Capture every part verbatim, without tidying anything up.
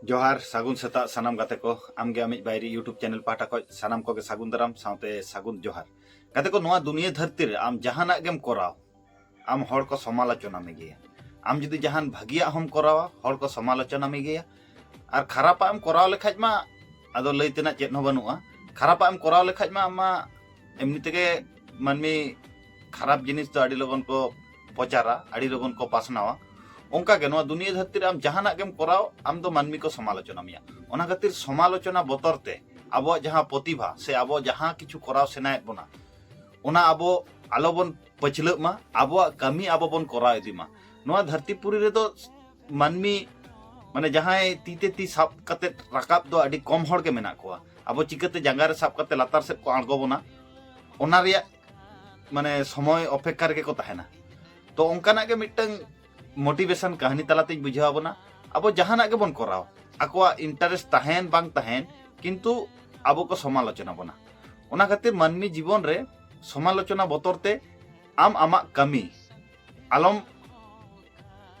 ᱡᱚᱦᱟᱨ, ᱥᱟᱹᱜᱩᱱ ᱥᱮᱛᱟᱜ ᱥᱟᱱᱟᱢ ᱜᱟᱛᱮ ᱠᱚ᱾ ᱟᱢᱜᱮ ᱟᱢᱤᱡ ᱵᱟᱭᱨᱤ YouTube ᱪᱮᱱᱮᱞ ᱯᱟᱦᱴᱟ ᱠᱷᱚᱱ ᱥᱟᱱᱟᱢ ᱠᱚᱜᱮ ᱥᱟᱹᱜᱩᱱ ᱫᱟᱨᱟᱢ ᱥᱟᱶᱛᱮ ᱥᱟᱹᱜᱩᱱ ᱡᱚᱦᱟᱨ᱾ ᱜᱟᱛᱮ ᱠᱚ, ᱱᱚᱣᱟ ᱫᱩᱱᱤᱭᱟᱹ ᱫᱷᱟᱹᱨᱛᱤ ᱨᱮ ᱟᱢ ᱡᱟᱦᱟᱱᱟᱜ ᱜᱮᱢ ᱠᱚᱨᱟᱣ, ᱟᱢ ᱦᱚᱲ ᱠᱚ ᱥᱚᱢᱟᱞᱳᱪᱚᱱᱟ ᱢᱮ ᱜᱮᱭᱟ᱾ ᱟᱢ ᱡᱩᱫᱤ ᱡᱟᱦᱟᱱ ᱵᱷᱟᱹᱜᱤᱭᱟᱜ ᱦᱚᱸᱢ ᱠᱚᱨᱟᱣᱟ, ᱦᱚᱲ ᱠᱚ ᱥᱚᱢᱟᱞᱳᱪᱚᱱᱟ ᱢᱮ ᱜᱮᱭᱟ᱾ ᱟᱨ ᱠᱷᱟᱨᱟᱯᱟᱜ ᱮᱢ ᱠᱚᱨᱟᱣ ᱞᱮᱠᱷᱟᱡ ᱢᱟ ᱟᱫᱚ ᱞᱟᱹᱭ ᱛᱮᱱᱟᱜ ᱪᱮᱫ ᱦᱚᱸ ᱵᱟᱹᱱᱩᱜᱼᱟ᱾ ᱠᱷᱟᱨᱟᱯᱟᱜ ᱮᱢ ᱠᱚᱨᱟᱣ ᱞᱮᱠᱷᱟᱡ ᱢᱟ ᱟᱢ ᱢᱟ ᱮᱢᱱᱤ ᱛᱮᱜᱮ ᱢᱟᱹᱱᱢᱤ ᱠᱷᱟᱨᱟᱯ ᱡᱤᱱᱤᱥ ᱫᱚ ᱟᱹᱰᱤ ᱞᱚᱜᱚᱱ ᱠᱚ ᱯᱨᱚᱪᱟᱨᱟ, ᱟᱹᱰᱤ ᱞᱚᱜᱚᱱ ᱠᱚ ᱯᱟᱥᱱᱟᱣᱟ᱾ ᱚᱱᱠᱟ ᱜᱮ ᱱᱚᱣᱟ ᱫᱩᱱᱤᱭᱟᱹ ᱫᱷᱟᱹᱨᱛᱤ ᱨᱮ ᱟᱢ ᱡᱟᱦᱟᱱᱟᱜ ᱜᱮᱢ ᱠᱚᱨᱟᱣ, ᱟᱢ ᱫᱚ ᱢᱟᱹᱱᱢᱤ ᱠᱚ ᱥᱚᱢᱟᱞᱳᱪᱚᱱᱟ ᱢᱮᱭᱟ᱾ ᱚᱱᱟ ᱠᱷᱟᱹᱛᱤᱨ ᱥᱚᱢᱟᱞᱳᱪᱚᱱᱟ ᱵᱚᱛᱚᱨ ᱛᱮ ᱟᱵᱚᱣᱟᱜ ᱡᱟᱦᱟᱸ ᱯᱨᱚᱛᱤᱵᱷᱟ ᱥᱮ ᱟᱵᱚ ᱡᱟᱦᱟᱸ ᱠᱤᱪᱷᱩ ᱠᱚᱨᱟᱣ ᱥᱟᱱᱟᱭᱮᱫ ᱵᱚᱱᱟ, ᱚᱱᱟ ᱟᱵᱚ ᱟᱞᱚᱵᱚᱱ ᱯᱟᱹᱪᱷᱞᱟᱹᱜ ᱢᱟ, ᱟᱵᱚᱣᱟᱜ ᱠᱟᱹᱢᱤ ᱟᱵᱚ ᱵᱚᱱ ᱠᱚᱨᱟᱣ ᱤᱫᱤ ᱢᱟ᱾ ᱱᱚᱣᱟ ᱫᱷᱟᱹᱨᱛᱤ ᱯᱩᱨᱤ ᱨᱮᱫᱚ ᱢᱟᱹᱱᱢᱤ, ᱢᱟᱱᱮ, ᱡᱟᱦᱟᱸᱭ ᱛᱤ ᱛᱮ ᱛᱤ ᱥᱟᱵ ᱠᱟᱛᱮ ᱨᱟᱠᱟᱵ ᱫᱚ ᱟᱹᱰᱤ ᱠᱚᱢ ᱦᱚᱲ ᱜᱮ ᱢᱮᱱᱟᱜ ᱠᱚᱣᱟ᱾ ᱟᱵᱚ ᱪᱤᱠᱟᱹᱛᱮ ᱡᱟᱸᱜᱟ ᱨᱮ ᱥᱟᱵ ᱠᱟᱛᱮ ᱞᱟᱛᱟᱨ ᱥᱮᱫ ᱠᱚ ᱟᱬᱜᱚ ᱵᱚᱱᱟ, ᱚᱱᱟ ᱨᱮᱭᱟᱜ, ᱢᱟᱱᱮ, ᱥᱚᱢᱚᱭ ᱚᱯᱮᱠᱠᱷᱟ ᱨᱮᱜᱮ ᱠᱚ ᱛᱟᱦᱮᱱᱟ᱾ ᱛᱚ, ᱚᱱᱠᱟᱱᱟᱜ ᱜᱮ ᱢᱤᱫᱴᱟᱝ ᱢᱳᱴᱤᱵᱷᱮᱥᱚᱱ ᱠᱟᱹᱦᱱᱤ ᱛᱟᱞᱟᱛᱤᱧ ᱵᱩᱡᱷᱟᱹᱣ ᱟᱵᱚᱱᱟ᱾ ᱟᱵᱚ ᱡᱟᱦᱟᱱᱟᱜ ᱜᱮᱵᱚᱱ ᱠᱚᱨᱟᱣ, ᱟᱠᱚᱣᱟᱜ ᱤᱱᱴᱟᱨᱮᱥᱴ ᱛᱟᱦᱮᱱ ᱵᱟᱝ ᱛᱟᱦᱮᱱ, ᱠᱤᱱᱛᱩ ᱟᱵᱚ ᱠᱚ ᱥᱚᱢᱟᱞᱳᱪᱚᱱᱟ ᱵᱚᱱᱟ᱾ ᱚᱱᱟ ᱠᱷᱟᱹᱛᱤᱨ ᱢᱟᱹᱱᱢᱤ ᱡᱤᱵᱚᱱ ᱨᱮ ᱥᱚᱢᱟᱞᱳᱪᱚᱱᱟ ᱵᱚᱛᱚᱨ ᱛᱮ ᱟᱢ ᱟᱢᱟᱜ ᱠᱟᱹᱢᱤ ᱟᱞᱚᱢ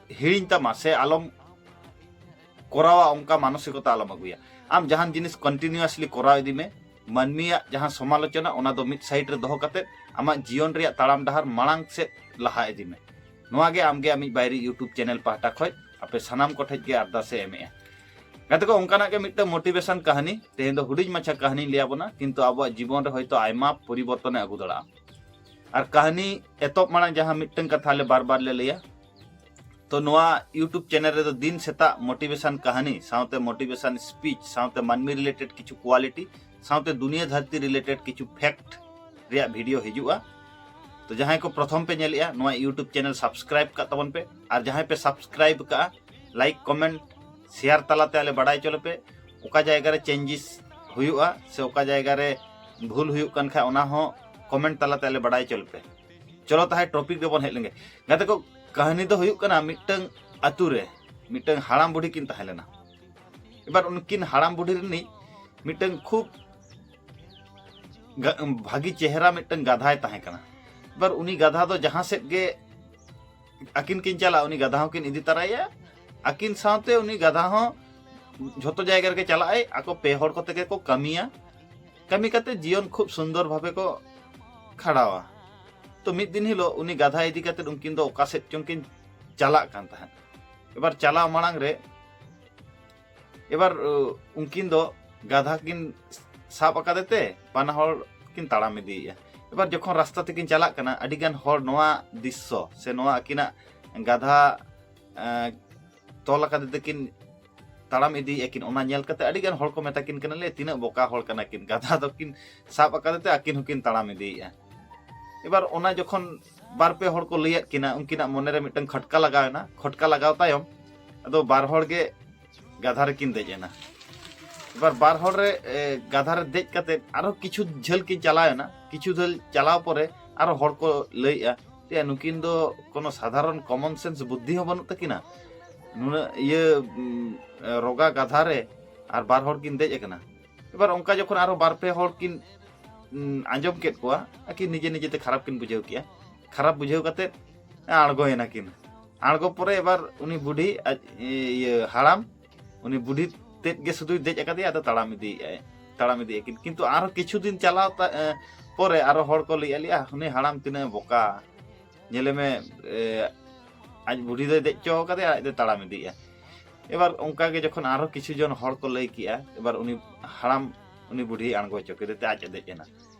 ᱦᱤᱲᱤᱧ ᱛᱟᱢᱟ ᱥᱮ ᱟᱞᱚᱢ ᱠᱚᱨᱟᱣᱟ, ᱚᱱᱠᱟ ᱢᱟᱱᱚᱥᱤᱠᱚᱛᱟ ᱟᱞᱚᱢ ᱟᱹᱜᱩᱭᱟ᱾ ᱟᱢ ᱡᱟᱦᱟᱱ ᱡᱤᱱᱤᱥ ᱠᱚᱱᱴᱤᱱᱤᱭᱩᱭᱟᱥᱞᱤ ᱠᱚᱨᱟᱣ ᱤᱫᱤ ᱢᱮ᱾ ᱢᱟᱹᱱᱢᱤᱭᱟᱜ ᱡᱟᱦᱟᱸ ᱥᱚᱢᱟᱞᱳᱪᱚᱱᱟ, ᱚᱱᱟ ᱫᱚ ᱢᱤᱫ ᱥᱟᱭᱤᱰ ᱨᱮ ᱫᱚᱦᱚ ᱠᱟᱛᱮ ᱟᱢᱟᱜ ᱡᱤᱭᱚᱱ ᱨᱮᱭᱟᱜ ᱛᱟᱲᱟᱢ ᱰᱟᱦᱟᱨ ᱢᱟᱲᱟᱝ ᱥᱮᱫ ᱞᱟᱦᱟ ᱤᱫᱤ ᱢᱮ᱾ ᱱᱚᱣᱟ ᱜᱮ ᱟᱢᱜᱮ ᱟᱢᱤᱡ ᱵᱟᱭᱨᱤ YouTube ᱪᱮᱱᱮᱞ ᱯᱟᱦᱴᱟ ᱠᱷᱚᱱ ᱟᱯᱮ ᱥᱟᱱᱟᱢ ᱠᱚᱴᱷᱮᱡ ᱜᱮ ᱟᱨᱫᱟᱥ ᱮ ᱮᱢᱮᱜᱼᱟ᱾ ᱜᱟᱛᱮ ᱠᱚ, ᱚᱱᱠᱟᱱᱟᱜ ᱜᱮ ᱢᱤᱫᱴᱟᱝ ᱢᱳᱴᱤᱵᱷᱮᱥᱚᱱ ᱠᱟᱹᱦᱱᱤ, ᱛᱮᱦᱮᱧ ᱫᱚ ᱦᱩᱰᱤᱧ ᱢᱟᱪᱷᱟ ᱠᱟᱹᱦᱱᱤᱧ ᱞᱟᱹᱭ ᱟᱵᱚᱱᱟ, ᱠᱤᱱᱛᱩ ᱟᱵᱚᱣᱟᱜ ᱡᱤᱵᱚᱱ ᱨᱮ ᱦᱚᱭᱛᱳ ᱟᱭᱢᱟ ᱯᱚᱨᱤᱵᱚᱨᱛᱚᱱᱮ ᱟᱹᱜᱩ ᱫᱟᱲᱮᱭᱟᱜᱼᱟ᱾ ᱟᱨ ᱠᱟᱹᱦᱱᱤ ᱮᱛᱚᱦᱚᱵ ᱢᱟᱲᱟᱝ ᱡᱟᱦᱟᱸ ᱢᱤᱫᱴᱟᱝ ᱠᱟᱛᱷᱟ ᱞᱮ ᱵᱟᱨ ᱵᱟᱨ ᱞᱮ ᱞᱟᱹᱭᱟ, ᱛᱚ, ᱱᱚᱣᱟ YouTube ᱪᱮᱱᱮᱞ ᱨᱮᱫᱚ ᱫᱤᱱ ᱥᱮᱛᱟᱜ ᱢᱳᱴᱤᱵᱷᱮᱥᱚᱱ ᱠᱟᱹᱦᱱᱤ ᱥᱟᱶᱛᱮ ᱢᱳᱴᱤᱵᱷᱮᱥᱚᱱ ᱥᱯᱤᱪ ᱥᱟᱶᱛᱮ ᱢᱟᱹᱱᱢᱤ ᱨᱤᱞᱮᱴᱮᱰ ᱠᱤᱪᱷᱩ ᱠᱣᱟᱞᱤᱴᱤ ᱥᱟᱶᱛᱮ ᱫᱩᱱᱤᱭᱟᱹ ᱫᱷᱟᱹᱨᱛᱤ ᱨᱤᱞᱮᱴᱮᱰ ᱠᱤᱪᱷᱩ ᱯᱷᱮᱠᱴ ᱨᱮᱭᱟᱜ ᱵᱷᱤᱰᱤᱭᱳ ᱦᱤᱡᱩᱜᱼᱟ᱾ ᱛᱚ, ᱡᱟᱦᱟᱸᱭ ᱠᱚ ᱯᱨᱚᱛᱷᱚᱢ ᱯᱮ ᱧᱮᱞᱮᱜᱼᱟ, ᱱᱚᱣᱟ YouTube ᱪᱮᱱᱮᱞ ᱥᱟᱵᱥᱠᱨᱟᱭᱤᱵ ᱠᱟᱜ ᱛᱟᱵᱚᱱ ᱯᱮ, ᱟᱨ ᱡᱟᱦᱟᱸᱭ ᱯᱮ ᱥᱟᱵᱥᱠᱨᱟᱭᱤᱵ ᱠᱟᱜᱼᱟ, ᱞᱟᱭᱤᱠ, ᱠᱚᱢᱮᱱᱴ, ᱥᱮᱭᱟᱨ ᱛᱟᱞᱟᱛᱮ ᱟᱞᱮ ᱵᱟᱲᱟᱭ ᱦᱚᱪᱚ ᱞᱮᱯᱮ᱾ ᱚᱠᱟ ᱡᱟᱭᱜᱟ ᱨᱮ ᱪᱮᱧᱡᱮᱥ ᱦᱩᱭᱩᱜᱼᱟ ᱥᱮ ᱚᱠᱟ ᱡᱟᱭᱜᱟ ᱨᱮ ᱵᱷᱩᱞ ᱦᱩᱭᱩᱜ ᱠᱟᱱ ᱠᱷᱟᱡ, ᱚᱱᱟ ᱦᱚᱸ ᱠᱚᱢᱮᱱᱴ ᱛᱟᱞᱟᱛᱮ ᱟᱞᱮ ᱵᱟᱲᱟᱭ ᱦᱚᱪᱚ ᱞᱮᱯᱮ᱾ ᱪᱚᱞᱚ ᱛᱟᱦᱮ, ᱴᱚᱯᱤᱠ ᱨᱮᱵᱚᱱ ᱦᱮᱡ ᱞᱮᱱᱜᱮ᱾ ᱜᱟᱛᱮ ᱠᱚ, ᱠᱟᱹᱦᱱᱤ ᱫᱚ ᱦᱩᱭᱩᱜ ᱠᱟᱱᱟ, ᱢᱤᱫᱴᱟᱝ ᱟᱛᱳ ᱨᱮ ᱢᱤᱫᱴᱟᱝ ᱦᱟᱲᱟᱢ ᱵᱩᱰᱷᱤ ᱠᱤᱱ ᱛᱟᱦᱮᱸ ᱞᱮᱱᱟ᱾ ᱮᱵᱟᱨ ᱩᱱᱠᱤᱱ ᱦᱟᱲᱟᱢ ᱵᱩᱰᱷᱤ ᱨᱤᱱᱤᱡ ᱢᱤᱫᱴᱟᱝ ᱠᱷᱩᱵ ᱜᱟ-, ᱵᱷᱟᱹᱜᱤ ᱪᱮᱦᱨᱟ ᱢᱤᱫᱴᱟᱝ ᱜᱟᱫᱷᱟᱭ ᱛᱟᱦᱮᱸ ᱠᱟᱱᱟ᱾ ᱮᱵᱟᱨ ᱩᱱᱤ ᱜᱟᱫᱷᱟ ᱫᱚ ᱡᱟᱦᱟᱸ ᱥᱮᱫ ᱜᱮ ᱟᱹᱠᱤᱱ ᱠᱤᱱ ᱪᱟᱞᱟᱜᱼᱟ, ᱩᱱᱤ ᱜᱟᱫᱷᱟ ᱦᱚᱸᱠᱤᱱ ᱤᱫᱤ ᱛᱟᱨᱟᱭᱟ᱾ ᱟᱹᱠᱤᱱ ᱥᱟᱶᱛᱮ ᱩᱱᱤ ᱜᱟᱫᱷᱟ ᱦᱚᱸ ᱡᱷᱚᱛᱚ ᱡᱟᱭᱜᱟ ᱨᱮᱜᱮ ᱪᱟᱞᱟᱜ ᱟᱭ, ᱟᱠᱚ ᱯᱮ ᱦᱚᱲ ᱠᱚᱛᱮ ᱜᱮ ᱠᱚ ᱠᱟᱹᱢᱤᱭᱟ᱾ ᱠᱟᱹᱢᱤ ᱠᱟᱛᱮ ᱡᱤᱭᱚᱱ ᱠᱷᱩᱵ ᱥᱩᱱᱫᱚᱨ ᱵᱷᱟᱵᱮ ᱠᱚ ᱠᱷᱟᱸᱰᱟᱣᱟ᱾ ᱛᱚ ᱢᱤᱫ ᱫᱤᱱ ᱦᱤᱞᱳᱜ ᱩᱱᱤ ᱜᱟᱫᱷᱟ ᱤᱫᱤ ᱠᱟᱛᱮ ᱩᱱᱠᱤᱱ ᱫᱚ ᱚᱠᱟ ᱥᱮᱫ ᱪᱚᱝ ᱠᱤᱱ ᱪᱟᱞᱟᱜ ᱠᱟᱱ ᱛᱟᱦᱮᱸᱫ᱾ ᱮᱵᱟᱨ ᱪᱟᱞᱟᱣ ᱢᱟᱲᱟᱝ ᱨᱮ ᱮᱵᱟᱨ ᱩᱱᱠᱤᱱ ᱫᱚ ᱜᱟᱫᱷᱟ ᱠᱤᱱ ᱥᱟᱵ ᱟᱠᱟᱫᱮ ᱛᱮ ᱵᱟᱱᱟ ᱦᱚᱲ ᱠᱤᱱ ᱛᱟᱲᱟᱢ ᱤᱫᱤᱭᱮᱫᱼᱟ᱾ ᱮᱵᱟᱨ ᱡᱚᱠᱷᱚᱱ ᱨᱟᱥᱛᱟ ᱛᱮᱠᱤᱱ ᱪᱟᱞᱟᱜ ᱠᱟᱱᱟ, ᱟᱹᱰᱤ ᱜᱟᱱ ᱦᱚᱲ ᱱᱚᱣᱟ ᱫᱨᱤᱥᱥᱚ ᱥᱮ ᱱᱚᱣᱟ ᱟᱹᱠᱤᱱᱟᱜ ᱜᱟᱫᱷᱟ ᱛᱚᱞ ᱟᱠᱟᱫᱮ ᱛᱮᱠᱤᱱ ᱛᱟᱲᱟᱢ ᱤᱫᱤᱭᱮᱫᱼᱟ ᱠᱤᱱ, ᱚᱱᱟ ᱧᱮᱞ ᱠᱟᱛᱮ ᱟᱹᱰᱤ ᱜᱟᱱ ᱦᱚᱲ ᱠᱚ ᱢᱮᱛᱟ ᱠᱤᱱ ᱠᱟᱱᱟ, "ᱞᱮ, ᱛᱤᱱᱟᱹᱜ ᱵᱚᱠᱟ ᱦᱚᱲ ᱠᱟᱱᱟ ᱠᱤᱱ, ᱜᱟᱫᱷᱟ ᱫᱚᱠᱤᱱ ᱥᱟᱵ ᱟᱠᱟᱫᱮ ᱛᱮ ᱟᱹᱠᱤᱱ ᱦᱚᱸᱠᱤᱱ ᱛᱟᱲᱟᱢ ᱤᱫᱤᱭᱮᱫᱼᱟ᱾" ᱮᱵᱟᱨ ᱚᱱᱟ ᱡᱚᱠᱷᱚᱱ ᱵᱟᱨ ᱯᱮ ᱦᱚᱲ ᱠᱚ ᱞᱟᱹᱭᱟᱫ ᱠᱤᱱᱟ, ᱩᱱᱠᱤᱱᱟᱜ ᱢᱚᱱᱮᱨᱮ ᱢᱤᱫᱴᱟᱝ ᱠᱷᱚᱴᱠᱟ ᱞᱟᱜᱟᱣ ᱮᱱᱟ᱾ ᱠᱷᱚᱴᱠᱟ ᱞᱟᱜᱟᱣ ᱛᱟᱭᱚᱢ ᱟᱫᱚ ᱵᱟᱨ ᱦᱚᱲ ᱜᱮ ᱜᱟᱫᱷᱟ ᱨᱮᱠᱤᱱ ᱫᱮᱡ ᱮᱱᱟ᱾ ᱮᱵᱟᱨ ᱵᱟᱨ ᱦᱚᱲ ᱨᱮ ᱜᱟᱫᱷᱟ ᱨᱮ ᱫᱮᱡ ᱠᱟᱛᱮ ᱟᱨᱦᱚᱸ ᱠᱤᱪᱷᱩ ᱡᱷᱟᱹᱞ ᱠᱤᱱ ᱪᱟᱞᱟᱣ ᱮᱱᱟ᱾ ᱠᱤᱪᱷᱩ ᱡᱷᱟᱹᱞ ᱪᱟᱞᱟᱣ ᱯᱚᱨᱮ ᱟᱨᱦᱚᱸ ᱦᱚᱲ ᱠᱚ ᱞᱟᱹᱭᱮᱜᱼᱟ, ᱱᱩᱠᱤᱱ ᱫᱚ ᱠᱳᱱᱳ ᱥᱟᱫᱷᱟᱨᱚᱱ ᱠᱚᱢᱚᱱ ᱥᱮᱱᱥ ᱵᱩᱫᱽᱫᱷᱤ ᱦᱚᱸ ᱵᱟᱹᱱᱩᱜ ᱛᱟᱹᱠᱤᱱᱟ᱾ ᱱᱩᱱᱟᱹᱜ ᱤᱭᱟᱹ ᱨᱚᱜᱟ ᱜᱟᱫᱷᱟ ᱨᱮ ᱟᱨ ᱵᱟᱨ ᱦᱚᱲ ᱠᱤᱱ ᱫᱮᱡ ᱟᱠᱟᱱᱟ᱾ ᱮᱵᱟᱨ ᱚᱱᱠᱟ ᱡᱚᱠᱷᱚᱱ ᱟᱨᱦᱚᱸ ᱵᱟᱨ ᱯᱮ ᱦᱚᱲ ᱠᱤᱱ ᱟᱸᱡᱚᱢ ᱠᱮᱫ ᱠᱚᱣᱟ, ᱟᱹᱠᱤᱱ ᱱᱤᱡᱮ ᱱᱤᱡᱮᱛᱮ ᱠᱷᱟᱨᱟᱯ ᱠᱤᱱ ᱵᱩᱡᱷᱟᱹᱣ ᱠᱮᱜᱼᱟ᱾ ᱠᱷᱟᱨᱟᱯ ᱵᱩᱡᱷᱟᱹᱣ ᱠᱟᱛᱮ ᱟᱬᱜᱚᱭᱮᱱᱟ ᱠᱤᱱ᱾ ᱟᱬᱜᱚ ᱯᱚᱨᱮ ᱮᱵᱟᱨ ᱩᱱᱤ ᱵᱩᱰᱷᱤ ᱟᱡ ᱤᱭᱟᱹ ᱦᱟᱲᱟᱢ, ᱩᱱᱤ ᱵᱩᱰᱷᱤ ᱛᱮᱫ ᱜᱮ ᱥᱩᱫᱷᱩᱭ ᱫᱮᱡ ᱟᱠᱟᱫᱮᱭᱟ, ᱟᱫᱚ ᱛᱟᱲᱟᱢ ᱤᱫᱤᱭᱮᱫᱼᱟᱭ, ᱛᱟᱲᱟᱢ ᱤᱫᱤᱭᱮᱫ ᱠᱤᱱ᱾ ᱠᱤᱱᱛᱩ ᱟᱨᱦᱚᱸ ᱠᱤᱪᱷᱩ ᱫᱤᱱ ᱪᱟᱞᱟᱣ ᱯᱚᱨᱮ ᱟᱨᱦᱚᱸ ᱦᱚᱲ ᱠᱚ ᱞᱟᱹᱭᱮᱫᱼᱟ, ᱞᱟᱹᱭᱟ, ᱩᱱᱤ ᱦᱟᱲᱟᱢ ᱛᱤᱱᱟᱹᱜ ᱵᱚᱠᱟ, ᱧᱮᱞᱮ ᱢᱮ, ᱟᱡ ᱵᱩᱰᱷᱤ ᱫᱚᱭ ᱫᱮᱡ ᱦᱚᱪᱚ ᱟᱠᱟᱫᱮᱭᱟ, ᱟᱡ ᱫᱚᱭ ᱛᱟᱲᱟᱢ ᱤᱫᱤᱭᱮᱫᱼᱟ᱾ ᱮᱵᱟᱨ ᱚᱱᱠᱟ ᱜᱮ ᱡᱚᱠᱷᱚᱱ ᱟᱨᱦᱚᱸ ᱠᱤᱪᱷᱩ ᱡᱚᱱ ᱦᱚᱲ ᱠᱚ ᱞᱟᱹᱭ ᱠᱮᱜᱼᱟ, ᱮᱵᱟᱨ ᱩᱱᱤ ᱦᱟᱲᱟᱢ ᱩᱱᱤ ᱵᱩᱰᱷᱤ ᱟᱬᱜᱚ ᱦᱚᱪᱚ ᱠᱮᱫᱮ ᱛᱮ ᱟᱡ ᱮ ᱫᱮᱡ ᱮᱱᱟ᱾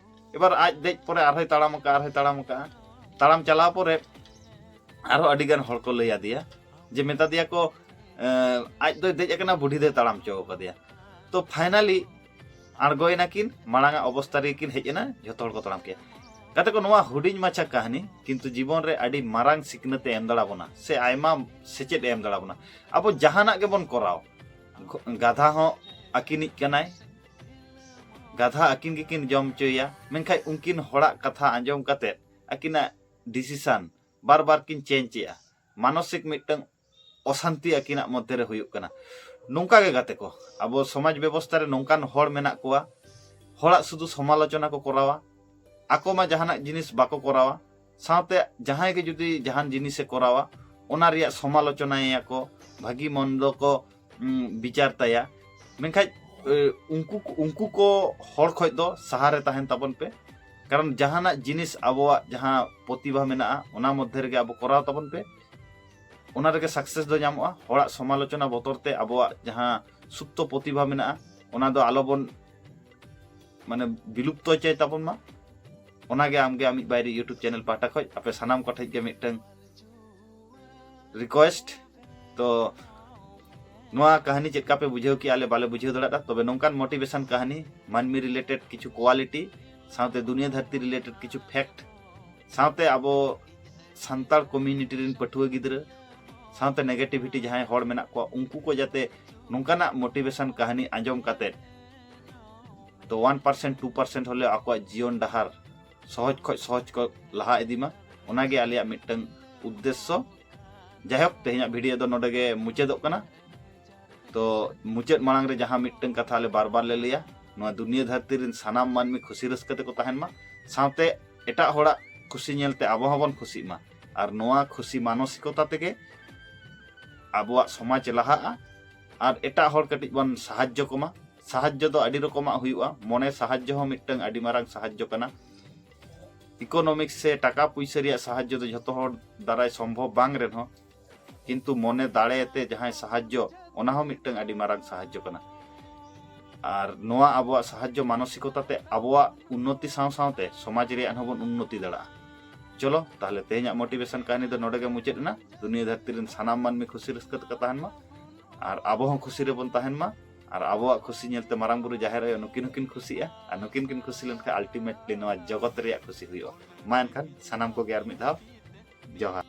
ᱮᱵᱟᱨ ᱟᱡ ᱫᱮᱡ ᱯᱚᱨᱮ ᱟᱨᱦᱚᱸᱭ ᱛᱟᱲᱟᱢ ᱟᱠᱟᱫᱼᱟ, ᱟᱨᱦᱚᱸᱭ ᱛᱟᱲᱟᱢ ᱟᱠᱟᱫᱼᱟ᱾ ᱛᱟᱲᱟᱢ ᱪᱟᱞᱟᱣ ᱯᱚᱨᱮ ᱟᱨᱦᱚᱸ ᱟᱹᱰᱤ ᱜᱟᱱ ᱦᱚᱲ ᱠᱚ ᱞᱟᱹᱭ ᱟᱫᱮᱭᱟ, ᱡᱮ ᱢᱮᱛᱟ ᱫᱮᱭᱟ ᱠᱚ, ᱟᱡ ᱫᱚᱭ ᱫᱮᱡ ᱟᱠᱟᱱᱟ, ᱵᱩᱰᱷᱤ ᱫᱚᱭ ᱛᱟᱲᱟᱢ ᱦᱚᱪᱚ ᱟᱠᱟᱫᱮᱭᱟ᱾ ᱛᱚ finally ᱟᱬᱜᱚᱭᱮᱱᱟ ᱠᱤᱱ, ᱢᱟᱲᱟᱝ ᱟᱜ ᱚᱵᱚᱥᱛᱟ ᱨᱮᱜᱮ ᱠᱤᱱ ᱦᱮᱡ ᱮᱱᱟ, ᱡᱷᱚᱛᱚ ᱦᱚᱲ ᱠᱚ ᱛᱟᱲᱟᱢ ᱠᱮᱜᱼᱟ᱾ ᱜᱟᱛᱮ ᱠᱚ, ᱱᱚᱣᱟ ᱦᱩᱰᱤᱧ ᱢᱟᱪᱷᱟ ᱠᱟᱹᱦᱱᱤ ᱠᱤᱱᱛᱩ ᱡᱤᱵᱚᱱ ᱨᱮ ᱟᱹᱰᱤ ᱢᱟᱨᱟᱝ ᱥᱤᱠᱷᱱᱟᱹᱛ ᱮ ᱮᱢ ᱫᱟᱲᱮ ᱟᱵᱚᱱᱟ, ᱥᱮ ᱟᱭᱢᱟ ᱥᱮᱪᱮᱫ ᱮ ᱮᱢ ᱫᱟᱲᱮ ᱟᱵᱚᱱᱟ᱾ ᱟᱵᱚ ᱡᱟᱦᱟᱱᱟᱜ ᱜᱮᱵᱚᱱ ᱠᱚᱨᱟᱣ, ᱜᱟᱫᱷᱟ ᱦᱚᱸ ᱟᱹᱠᱤᱱᱤᱡ ᱠᱟᱱᱟᱭ, ᱜᱟᱫᱷᱟ ᱟᱹᱠᱤᱱ ᱜᱮᱠᱤᱱ ᱡᱚᱢ ᱦᱚᱪᱚᱭᱮᱭᱟ, ᱢᱮᱱᱠᱷᱟᱱ ᱩᱱᱠᱤᱱ ᱦᱚᱲᱟᱜ ᱠᱟᱛᱷᱟ ᱟᱸᱡᱚᱢ ᱠᱟᱛᱮ ᱟᱹᱠᱤᱱᱟᱜ decision ᱵᱟᱨ ᱵᱟᱨ ᱠᱤᱱ change ᱮᱜᱼᱟ᱾ ᱢᱟᱱᱚᱥᱤᱠ ᱢᱤᱫᱴᱟᱝ ᱚᱥᱟᱱᱛᱤ ᱟᱹᱠᱤᱱᱟᱜ ᱢᱚᱫᱽᱫᱷᱮ ᱨᱮ ᱦᱩᱭᱩᱜ ᱠᱟᱱᱟ᱾ ᱱᱚᱝᱠᱟ ᱜᱮ ᱜᱟᱛᱮ ᱠᱚ, ᱟᱵᱚ ᱥᱚᱢᱟᱡᱽ ᱵᱮᱵᱚᱥᱛᱷᱟ ᱨᱮ ᱱᱚᱝᱠᱟᱱ ᱦᱚᱲ ᱢᱮᱱᱟᱜ ᱠᱚᱣᱟ, ᱦᱚᱲᱟᱜ ᱥᱩᱫᱷᱩ ᱥᱚᱢᱟᱞᱳᱪᱚᱱᱟ ᱠᱚ ᱠᱚᱨᱟᱣᱟ, ᱟᱠᱚ ᱢᱟ ᱡᱟᱦᱟᱱᱟᱜ ᱡᱤᱱᱤᱥ ᱵᱟᱠᱚ ᱠᱚᱨᱟᱣᱟ, ᱥᱟᱶᱛᱮ ᱡᱟᱦᱟᱸᱭ ᱜᱮ ᱡᱩᱫᱤ ᱡᱟᱦᱟᱱ ᱡᱤᱱᱤᱥᱮ ᱠᱚᱨᱟᱣᱟ, ᱚᱱᱟ ᱨᱮᱭᱟᱜ ᱥᱚᱢᱟᱞᱳᱪᱚᱱᱟᱭᱮᱭᱟ ᱠᱚ, ᱵᱷᱟᱹᱜᱤ ᱢᱚᱱᱫᱚ ᱠᱚ ᱩᱸ, ᱵᱤᱪᱟᱨ ᱛᱟᱭᱟ᱾ ᱢᱮᱱᱠᱷᱟᱡ ᱮ, ᱩᱱᱠᱩ ᱩᱱᱠᱩ ᱠᱚ ᱦᱚᱲ ᱠᱷᱚᱡ ᱫᱚ ᱥᱟᱦᱟ ᱨᱮ ᱛᱟᱦᱮᱱ ᱛᱟᱵᱚᱱ ᱯᱮ᱾ ᱠᱟᱨᱚᱱ ᱡᱟᱦᱟᱱᱟᱜ ᱡᱤᱱᱤᱥ ᱟᱵᱚᱣᱟᱜ ᱡᱟᱦᱟᱸ ᱯᱨᱚᱛᱤᱵᱷᱟ ᱢᱮᱱᱟᱜᱼᱟ, ᱚᱱᱟ ᱢᱚᱫᱽᱫᱷᱮ ᱨᱮᱜᱮ ᱟᱵᱚ ᱠᱚᱨᱟᱣ ᱛᱟᱵᱚᱱ ᱯᱮ᱾ ᱚᱱᱟ ᱨᱮᱜᱮ ᱥᱟᱠᱥᱮᱥ ᱫᱚ ᱧᱟᱢᱚᱜᱼᱟ᱾ ᱦᱚᱲᱟᱜ ᱥᱚᱢᱟᱞᱳᱪᱚᱱᱟ ᱵᱚᱛᱚᱨ ᱛᱮ ᱟᱵᱚᱣᱟᱜ ᱡᱟᱦᱟᱸ ᱥᱩᱯᱛᱚ ᱯᱨᱚᱛᱤᱵᱷᱟ ᱢᱮᱱᱟᱜᱼᱟ, ᱚᱱᱟ ᱫᱚ ᱟᱞᱚᱵᱚᱱ ᱢᱟᱱᱮ ᱵᱤᱞᱩᱯᱛᱚ ᱦᱚᱪᱚᱭ ᱛᱟᱵᱚᱱ ᱢᱟ᱾ ᱚᱱᱟᱜᱮ ᱟᱢᱜᱮ ᱟᱢᱤᱡ ᱵᱟᱭᱨᱤ YouTube ᱪᱮᱱᱮᱞ ᱯᱟᱦᱴᱟ ᱠᱷᱚᱡ ᱟᱯᱮ ᱥᱟᱱᱟᱢ ᱠᱚ ᱴᱷᱮᱡ ᱜᱮ ᱢᱤᱫᱴᱟᱝ ᱨᱤᱠᱣᱮᱥᱴ᱾ ᱛᱚ ᱱᱚᱣᱟ ᱠᱟᱹᱦᱱᱤ ᱪᱮᱫ ᱞᱮᱠᱟ ᱯᱮ ᱵᱩᱡᱷᱟᱹᱣ ᱠᱮᱜᱼᱟ, ᱟᱞᱮ ᱵᱟᱞᱮ ᱵᱩᱡᱷᱟᱹᱣ ᱫᱟᱲᱮᱭᱟᱜᱼᱟ᱾ ᱛᱚᱵᱮ ᱱᱚᱝᱠᱟᱱ ᱢᱳᱴᱤᱵᱷᱮᱥᱚᱱ ᱠᱟᱹᱦᱱᱤ, ᱢᱟᱹᱱᱢᱤ ᱨᱤᱞᱮᱴᱮᱰ ᱠᱤᱪᱷᱩ ᱠᱳᱣᱟᱞᱤᱴᱤ, ᱥᱟᱶᱛᱮ ᱫᱩᱱᱤᱭᱟᱹ ᱫᱷᱟᱹᱨᱛᱤ ᱨᱤᱞᱮᱴᱮᱰ ᱠᱤᱪᱷᱩ ᱯᱷᱮᱠᱴ, ᱥᱟᱶᱛᱮ ᱟᱵᱚ ᱥᱟᱱᱛᱟᱲ ᱠᱚᱢᱤᱭᱩᱱᱤᱴᱤ ᱨᱮᱱ ᱯᱟᱹᱴᱷᱩᱣᱟᱹ ᱜᱤᱫᱽᱨᱟᱹ, ᱥᱟᱶᱛᱮ ᱱᱮᱜᱮᱴᱤᱵᱷᱤᱴᱤ ᱡᱟᱦᱟᱸᱭ ᱦᱚᱲ ᱢᱮᱱᱟᱜ ᱠᱚᱣᱟ, ᱩᱱᱠᱩ ᱠᱚ ᱡᱟᱛᱮ ᱱᱚᱝᱠᱟᱱᱟᱜ ᱢᱳᱴᱤᱵᱷᱮᱥᱚᱱ ᱠᱟᱹᱦᱱᱤ ᱟᱸᱡᱚᱢ ᱠᱟᱛᱮ ᱛᱚ ᱚᱣᱟᱱ ᱯᱟᱨᱥᱮᱱᱴ ᱴᱩ ᱯᱟᱨᱥᱮᱱᱴ ᱦᱚᱞᱮ ᱟᱠᱚᱣᱟᱜ ᱡᱤᱭᱚᱱ ᱰᱟᱦᱟᱨ ᱥᱚᱦᱚᱡ ᱠᱷᱚᱡ ᱥᱚᱦᱚᱡ ᱠᱚ ᱞᱟᱦᱟ ᱤᱫᱤ ᱢᱟ, ᱚᱱᱟᱜᱮ ᱟᱞᱮᱭᱟᱜ ᱢᱤᱫᱴᱟᱝ ᱩᱫᱽᱫᱮᱥᱥᱚ᱾ ᱡᱟᱭᱦᱳᱠ, ᱛᱮᱦᱮᱧᱟᱜ ᱵᱷᱤᱰᱤᱭᱳ ᱫᱚ ᱱᱚᱰᱮ ᱜᱮ ᱢᱩᱪᱟᱹᱫᱚᱜ ᱠᱟᱱᱟ᱾ ᱛᱚ ᱢᱩᱪᱟᱹᱫ ᱢᱟᱲᱟᱝ ᱨᱮ ᱡᱟᱦᱟᱸ ᱢᱤᱫᱴᱟᱝ ᱠᱟᱛᱷᱟ ᱟᱞᱮ ᱵᱟᱨ ᱵᱟᱨ ᱞᱮ ᱞᱟᱹᱭᱟ, ᱱᱚᱣᱟ ᱫᱩᱱᱤᱭᱟᱹ ᱫᱷᱟᱹᱨᱛᱤ ᱨᱮᱱ ᱥᱟᱱᱟᱢ ᱢᱟᱹᱱᱢᱤ ᱠᱷᱩᱥᱤ ᱨᱟᱹᱥᱠᱟᱹ ᱛᱮᱠᱚ ᱛᱟᱦᱮᱱ ᱢᱟ, ᱥᱟᱶᱛᱮ ᱮᱴᱟᱜ ᱦᱚᱲᱟᱜ ᱠᱷᱩᱥᱤ ᱧᱮᱞᱛᱮ ᱟᱵᱚ ᱦᱚᱸᱵᱚᱱ ᱠᱷᱩᱥᱤᱜ ᱢᱟ᱾ ᱟᱨ ᱱᱚᱣᱟ ᱠᱷᱩᱥᱤ ᱢᱟᱱᱚᱥᱤᱠᱚᱛᱟ ᱛᱮᱜᱮ ᱟᱵᱚᱣᱟᱜ ᱥᱚᱢᱟᱡᱽ ᱞᱟᱦᱟᱜᱼᱟ᱾ ᱟᱨ ᱮᱴᱟᱜ ᱦᱚᱲ ᱠᱟᱹᱴᱤᱡ ᱵᱚᱱ ᱥᱟᱦᱟᱡᱽᱡᱚ ᱠᱚᱢᱟ᱾ ᱥᱟᱦᱟᱡᱽᱡᱚ ᱫᱚ ᱟᱹᱰᱤ ᱨᱚᱠᱚᱢᱟᱜ ᱦᱩᱭᱩᱜᱼᱟ᱾ ᱢᱚᱱᱮ ᱥᱟᱦᱟᱡᱽᱡᱚ ᱦᱚᱸ ᱢᱤᱫᱴᱟᱝ ᱟᱹᱰᱤ ᱢᱟᱨᱟᱝ ᱥᱟᱦᱟᱡᱽᱡᱚ ᱠᱟᱱᱟ᱾ ᱤᱠᱳᱱᱚᱢᱤᱠᱥ ᱥᱮ ᱴᱟᱠᱟ ᱯᱩᱭᱥᱟᱹ ᱨᱮᱭᱟᱜ ᱥᱟᱦᱟᱡᱽᱡᱚ ᱫᱚ ᱡᱷᱚᱛᱚ ᱦᱚᱲ ᱫᱟᱨᱟᱭ ᱥᱚᱢᱵᱷᱚᱵ ᱵᱟᱝ ᱨᱮᱦᱚᱸ, ᱠᱤᱱᱛᱩ ᱢᱚᱱᱮ ᱫᱟᱲᱮ ᱛᱮ ᱡᱟᱦᱟᱸᱭ ᱥᱟᱦᱟᱡᱽᱡᱚ, ᱚᱱᱟ ᱦᱚᱸ ᱢᱤᱫᱴᱟᱝ ᱟᱹᱰᱤ ᱢᱟᱨᱟᱝ ᱥᱟᱦᱟᱡᱽᱡᱚ ᱠᱟᱱᱟ᱾ ᱟᱨ ᱱᱚᱣᱟ ᱟᱵᱚᱣᱟᱜ ᱥᱟᱦᱟᱡᱽᱡᱚ ᱢᱟᱱᱚᱥᱤᱠᱚᱛᱟ ᱛᱮ ᱟᱵᱚᱣᱟᱜ ᱩᱱᱱᱚᱛᱤ ᱥᱟᱶ ᱥᱟᱶᱛᱮ ᱥᱚᱢᱟᱡᱽ ᱨᱮᱭᱟᱜ ᱦᱚᱸᱵᱚᱱ ᱩᱱᱱᱚᱛᱤ ᱫᱟᱲᱮᱭᱟᱜᱼᱟ᱾ ᱪᱚᱞᱚ ᱛᱟᱦᱞᱮ ᱛᱮᱦᱮᱧᱟᱜ ᱢᱳᱴᱤᱵᱷᱮᱥᱚᱱ ᱠᱟᱹᱦᱱᱤ ᱫᱚ ᱱᱚᱰᱮ ᱜᱮ ᱢᱩᱪᱟᱹᱫ ᱮᱱᱟ᱾ ᱫᱩᱱᱤᱭᱟᱹ ᱫᱷᱟᱹᱨᱛᱤ ᱨᱮᱱ ᱥᱟᱱᱟᱢ ᱢᱟᱹᱱᱢᱤ ᱠᱷᱩᱥᱤ ᱨᱟᱹᱥᱠᱟᱹ ᱛᱮᱠᱚ ᱛᱟᱦᱮᱱ ᱢᱟ, ᱟᱨ ᱟᱵᱚ ᱦᱚᱸ ᱠᱷᱩᱥᱤ ᱨᱮᱵᱚᱱ ᱛᱟᱦᱮᱱ ᱢᱟ, ᱟᱨ ᱟᱵᱚᱣᱟᱜ ᱠᱷᱩᱥᱤ ᱧᱮᱞᱛᱮ ᱢᱟᱨᱟᱝ ᱵᱩᱨᱩ ᱡᱟᱦᱮᱨ ᱟᱭᱳ ᱱᱩᱠᱤᱱ ᱦᱚᱸᱠᱤᱱ ᱠᱷᱩᱥᱤᱜᱼᱟ, ᱟᱨ ᱱᱩᱠᱤᱱ ᱠᱤᱱ ᱠᱷᱩᱥᱤ ᱞᱮᱱᱠᱷᱟᱱ ᱟᱞᱴᱤᱢᱮᱴᱞᱤ ᱱᱚᱣᱟ ᱡᱚᱜᱚᱛ ᱨᱮᱭᱟᱜ ᱠᱷᱩᱥᱤ ᱦᱩᱭᱩᱜᱼᱟ᱾ ᱢᱟ ᱮᱱᱠᱷᱟᱱ ᱥᱟᱱᱟᱢ ᱠᱚᱜᱮ ᱟᱨ ᱢᱤᱫ ᱫᱷᱟᱣ ᱡᱚᱦᱟᱨ᱾